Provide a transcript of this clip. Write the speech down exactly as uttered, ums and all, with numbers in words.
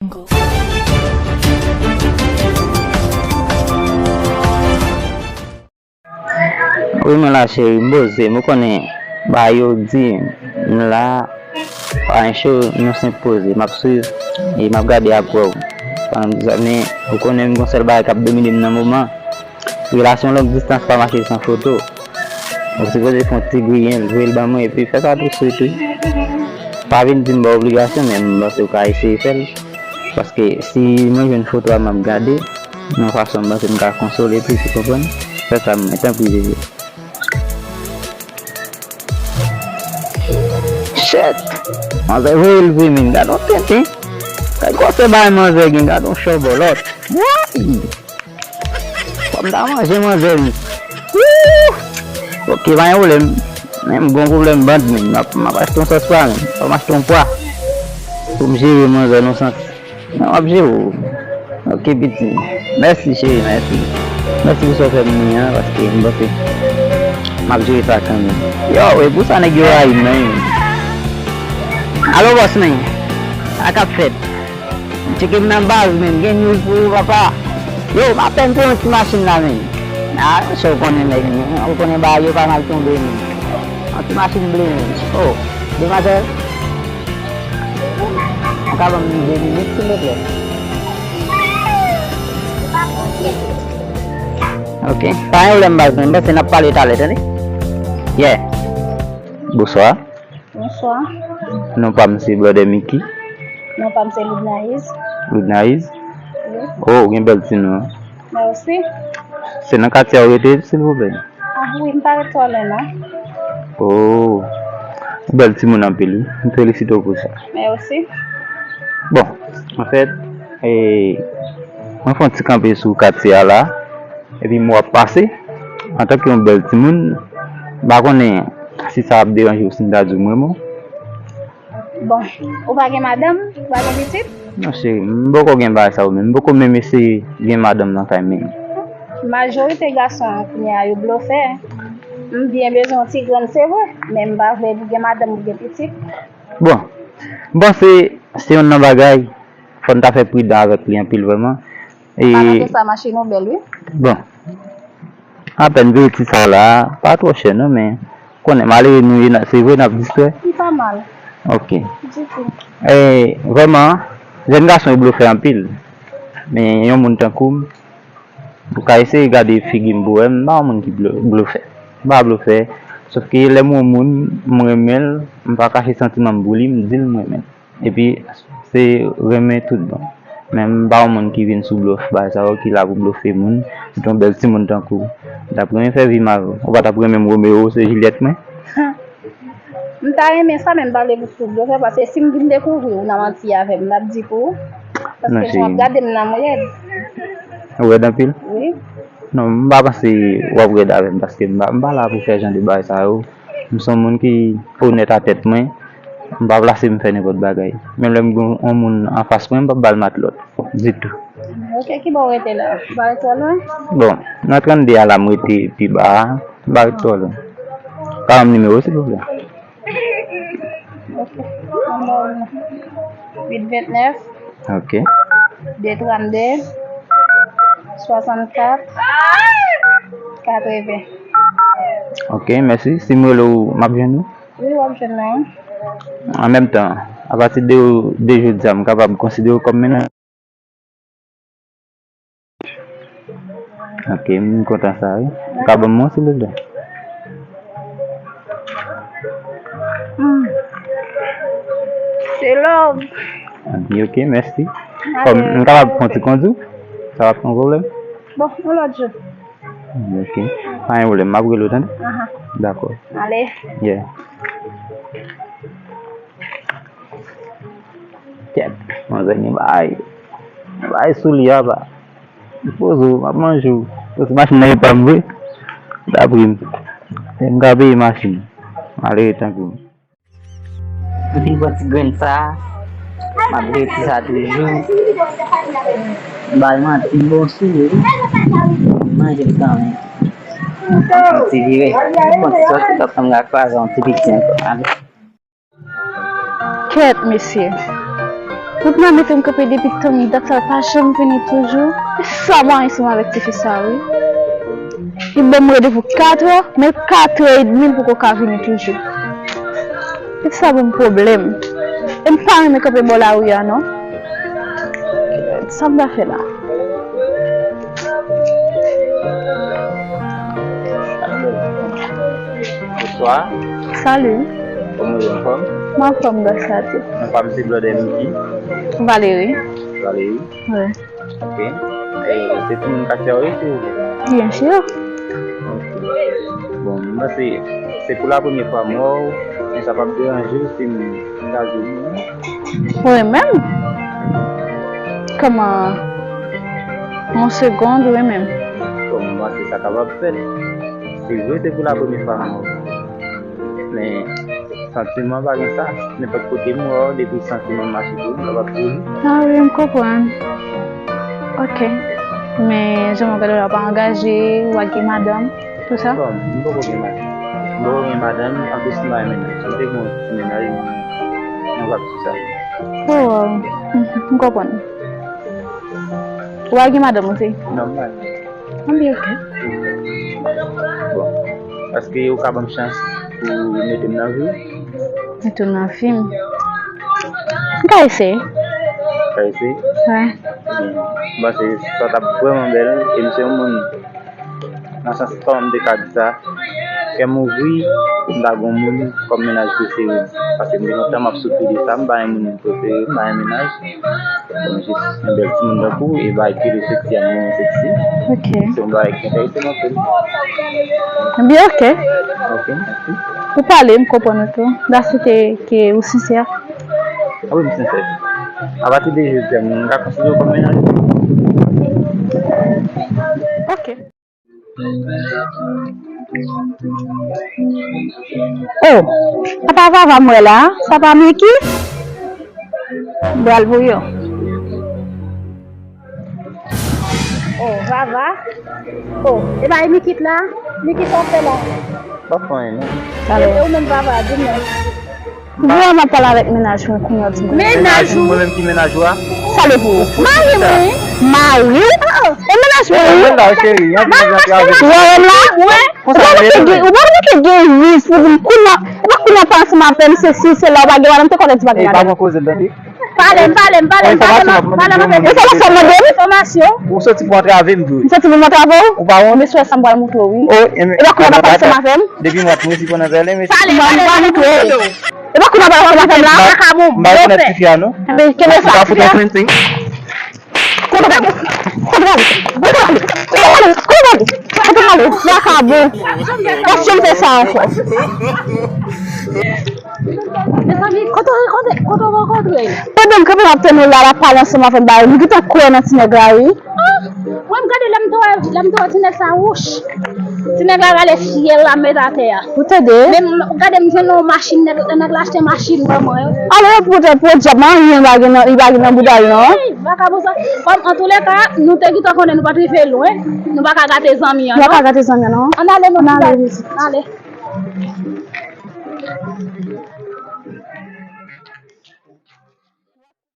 Wi, mwen la, cheri, m poze m. Ou konnen, bagay yo di, m la, pa gen cho, nou senp poze. M ap swiv, e m ap gade ak wè w. Pandan m di sa, men, ou konnen, m gon sèl bagay k ap domine m nan moman. Relasyon long distans pa mache san foto. Ou sipoze fè yon ti griyen l, voye l ban mwen, epi fè sa tou swit, wi. Pa vin di m ba w obligasyon, men m panse w ka eseye fè l. Paske si mwen jwenn foto a, m ap gade, yon fason m panse m ka konsole plis, ou konprann? Fè sa, mwen, tanpri, Jezi. Shit! Manzè voye l vre, men gad yon tenten. Gad gwosè bagay manzè gen, gad yon chòbòlòt. Woy! Fò m ta manje manzè, wi. Wouh! Ok, pa gen pwoblèm. Men m gon pwoblèm band, men m ap, m ap achte yon sòs pwa, men. Fò m achte yon pwa. Pou m jere manzè nan sans. Nan, m ap jere w. Ok, piti. Mèsi, cheri, mèsi. Mèsi pou sa w fè m ni an, paske m panse m ap jere sa kanmenm. Yo, e pou sa nèg yo rayi m nan, wi. Alo, bòs, men. Sa k ap fèt? Tcheke m nan baz, men. Gen news pou ou, papa. Yo, m apèn pran yon ti machin la, men. A, se w konnen nèg, men. Ou konnen bagay yo pa mal tonbe, men. Yon ti machin ble, men. Oh, demwazèl. Ou ka ban m de minit, silvouplè? Ok. Pa gen pwoblèm, baz, men. M panse n ap pale talè, tande? Yeah. Bonswa. Bonswa. Non pa m se Blòdè Mickey. Non pa m se Ludnaïse. Ludnaïse? Wi. Oh, ou gen bèl ti non. Mèsi. Se nan katye a ou rete, silvouplè? Ah, wi, m pa ret twò lwen, non. Oh, ou bèl timoun anpil, wi. M felisite w pou sa. Mèsi. Bon, anfèt, e, mwen fè yon ti kanpe sou katye a la. Epi m wè w ap pase, antanke yon bèl timoun, m pa konnen si sa ap deranje w si m ta di w m renmen w. Bon, ou pa gen madanm, ou pa gen pitit? Non, cheri, m poko gen bagay sa yo menm. M poko menm eseye gen madanm nan kay menm. Majorite gason kounye a yo blofè. M byen bezwen yon ti grann, se vre, men m pa vle pou gen madanm, pou gen pitit. Bon, m panse se youn nan bagay, fò n ta fè pridan avèk li anpil vrèman. E, pa nan sa, machin ou bèl, wi. Bon. Apèn veye ti sa la, pa twò chè non, men konnen malere nou ye, n a, se vre n ap distrè. Li pa mal. Ok. Ditou. E, vrèman, jèn gason yo blofè anpil. Men yon moun tankou m, ou ka eseye gade figi m pou wè, m pa yon moun ki blo-, blofè. M pa blofè. Sòf ke lè m wè yon moun, m renmen l, m pa kache santiman m pou li, m di l m renmen l. Epi, se renmen tout bon. Men m pa yon moun ki vin sou blòf, bagay sa yo ki la pou blofe moun. Sitou yon bèl timoun tankou w. M t ap renmen fè vi m avè w. Ou pa t ap renmen m Romeo, se Juliette mwen? M ta renmen sa, men m pa vle pou tout blofè, paske si m vin dekouvri w nan manti avè m, m ap di pou ou. Paske jan w ap gade m nan, m rèd. Ou rèd anpil? Wi. Non, m pa panse w ap rèd avè m, paske m pa, m pa la pou fè jan de bagay sa yo. M se yon moun ki onèt a tèt mwen. M pa plase m fè nenpòt bagay. Menm lè m gen yon moun anfas mwen, m p ap ba l matlòt ditou. Ok, ki bò w rete la? Ou pa ret twò lwen? Bon, nan trannde a la m rete pi ba a. M pa ret twò lwen. Ka ban m nimewo w, silvouplè? Ok. Huit vingt-neuf. Ok. Deux trente-deux. Soixante-quatre. Quatre-vingts. Ok, mèsi. Si m rele w, m ap jwenn ou? Wi, w ap jwenn mwen. An menm tan, apati de, de jodi a, m kapab konsidere w kòm mennaj? Ok, m kontan sa, wi. Ou ka ban m yon, silvouplè? Hmm. Se love. Ok, mèsi. Kòm m kapab pran ti kondwi? Sa pa t yon pwoblèm? Bon, yon lòt jou. Ok. Pa gen pwoblèm, m ap rele w, tande? Aha. Dakò. Ale. Yeah. Kèt, manzè gen bagay. Gen bagay sou li apa. Poze w, m ap manje w. Poze machin nan e pa m vre. Dapre m. Se m ka peye machin. Malere tankou m. M fin pran ti grenn sa. M ap rete sa toujou. M ba l manti, m bon sou li wi. M manje l kanmenm. Ti vire. M pran ti sòs, m ap kraze yon ti piti ankò. Ale. Kèt, mesye. Tout nan mete m kanpe depi tan dat sa pa janm vini toujou. E sa mwen ansanm avèk tifi sa wi. Li ban m randevou katrè, men katrè edmi l poko ka vini toujou. E sa ban m pwoblèm. E m pa renmen kanpe bò lari a non. Sa m ta fè la? Bonswa. Salut. Kòman w ye, anfòm? Mwen anfòm, grâce à Dieu. Non pa m se Blòdè Miki. Valérie. Valérie. Wi. Ok. E se timoun katye a w ye tou? Bien sûr. Ok. Bon, mwen se, se pou la premye fwa m wè w, men sa p ap deranje w si m kaze w? Wi menm. Kòman? Yon segond, wi menm. Bon, mwen panse sa kapab fèt. Se vre, se pou la premye fwa m wè w. Men, santiman pa gen sa. Nenpòt kote m wè w, depi santiman mache pou m, kapab pou li. Ah wi, m konprann. Ok. Men, jan mwen gade w la, w pa angaje, w pa gen madanm, tout sa? Bon, m poko gen madanm. M poko gen madanm, anplis m pa gen mennaj. M te gen yon ti mennaj, m, m pa sou sa. Oh, m, m konprann. Ou pa gen madanm, ou te? Non, m pa gen. Anben, ok. Bon, èske ou ka ban m chans pou mete m nan vi w? Mete w nan vi m? M ka eseye. Ka eseye? Wi. Ebyen, m panse sa t ap vrèman bèl, e m se yon moun, nan sans kòman m te ka di sa, kè m ouvri pou m ta gen yon moun kòm mennaj prefere m. Paske m gen lontan m ap soufri de sa, m pa gen moun prefere, m pa gen mennaj. Bon, jis yon bèl timoun tankou w, e bagay ki rele seksi a, m renmen seksi. Ok. Se yon bagay ki enterese m anpil. Ebyen, ok. Ok, mèsi. Ou pale, m konprann ou tou. Grâce ke, ke ou sensè. Ah wi, m sensè. Apati de jodi a, m ka konsidere w kòm mennaj mwen. Ok. Oh, sa pa Vava m wè la, sa pa Miki? M pral voye w. Oh, Vava. Oh, e pa Miki la? Miki, sa w fè la? Pa fè anyen, non. E, e ou menm, Vava, di m non. Vrèman, m ap pale avèk mennaj mwen kounye a, di m. Mennaj ou? Mwen menm ki mennaj ou a? Sa le pou ou? Mari mwen. Mari w? E mennaj mwen wi. Mwen la, cheri, ann vin antre avè m. Wè m la? Ou pa manke gen, ou pa manke gen riz pou di m kounye a, ou pa kounye a pa ansanm avè m, se si, se la, ou pa gen madanm, te konnen ti pa gen madanm. Pale, pale, pale, pale, pale, pale. Enfòmasyon m mande w. Enfòmasyon. Ou soti pou antrave m vre. M soti pou m antrave w? Ou pa wont? Mesye, sa m pral montre w wi. Oh, e pa kounye a pa ansanm avè m. Depi m wè mwen si konnen zèle, mesye. Pale, pale, pale, pale. E pa kounye a pa ansanm avè m la. M pa rekonèt tifi a non. Kenbe sa. Ou ka fout yon plenty. Kote w prale? Kote w prale? Kote w prale? Kote w prale? Kote w prale? Vakabon. Pa janm fè sa ankò. Mezanmi, kote, kote, kote w rankontre? Pandan m kanpe m ap tann ou la, l ap pale ansanm avè m, ba, nou gentan kwè nan ti nèg la, wi. Ah, mwen m gade lè m te wè, lè m te wè ti nèg sa, wouch. Ti nèg la rale syèl la met atè a. Ou tande? Men m gade m jwenn yon machin, nèg, nèg la achte machin ban mwen. Alò, podyab, podyab, anyen pa gen nan, li pa gen nan bouda l, non. Ey, vakabon sa. Kòm, antoulèka, nou te gentan konnen nou pa t rive lwen. Nou pa ka gate zanmi an, non. Nou pa ka gate zanmi an, non. Ann ale, non, ann ale. Ann ale.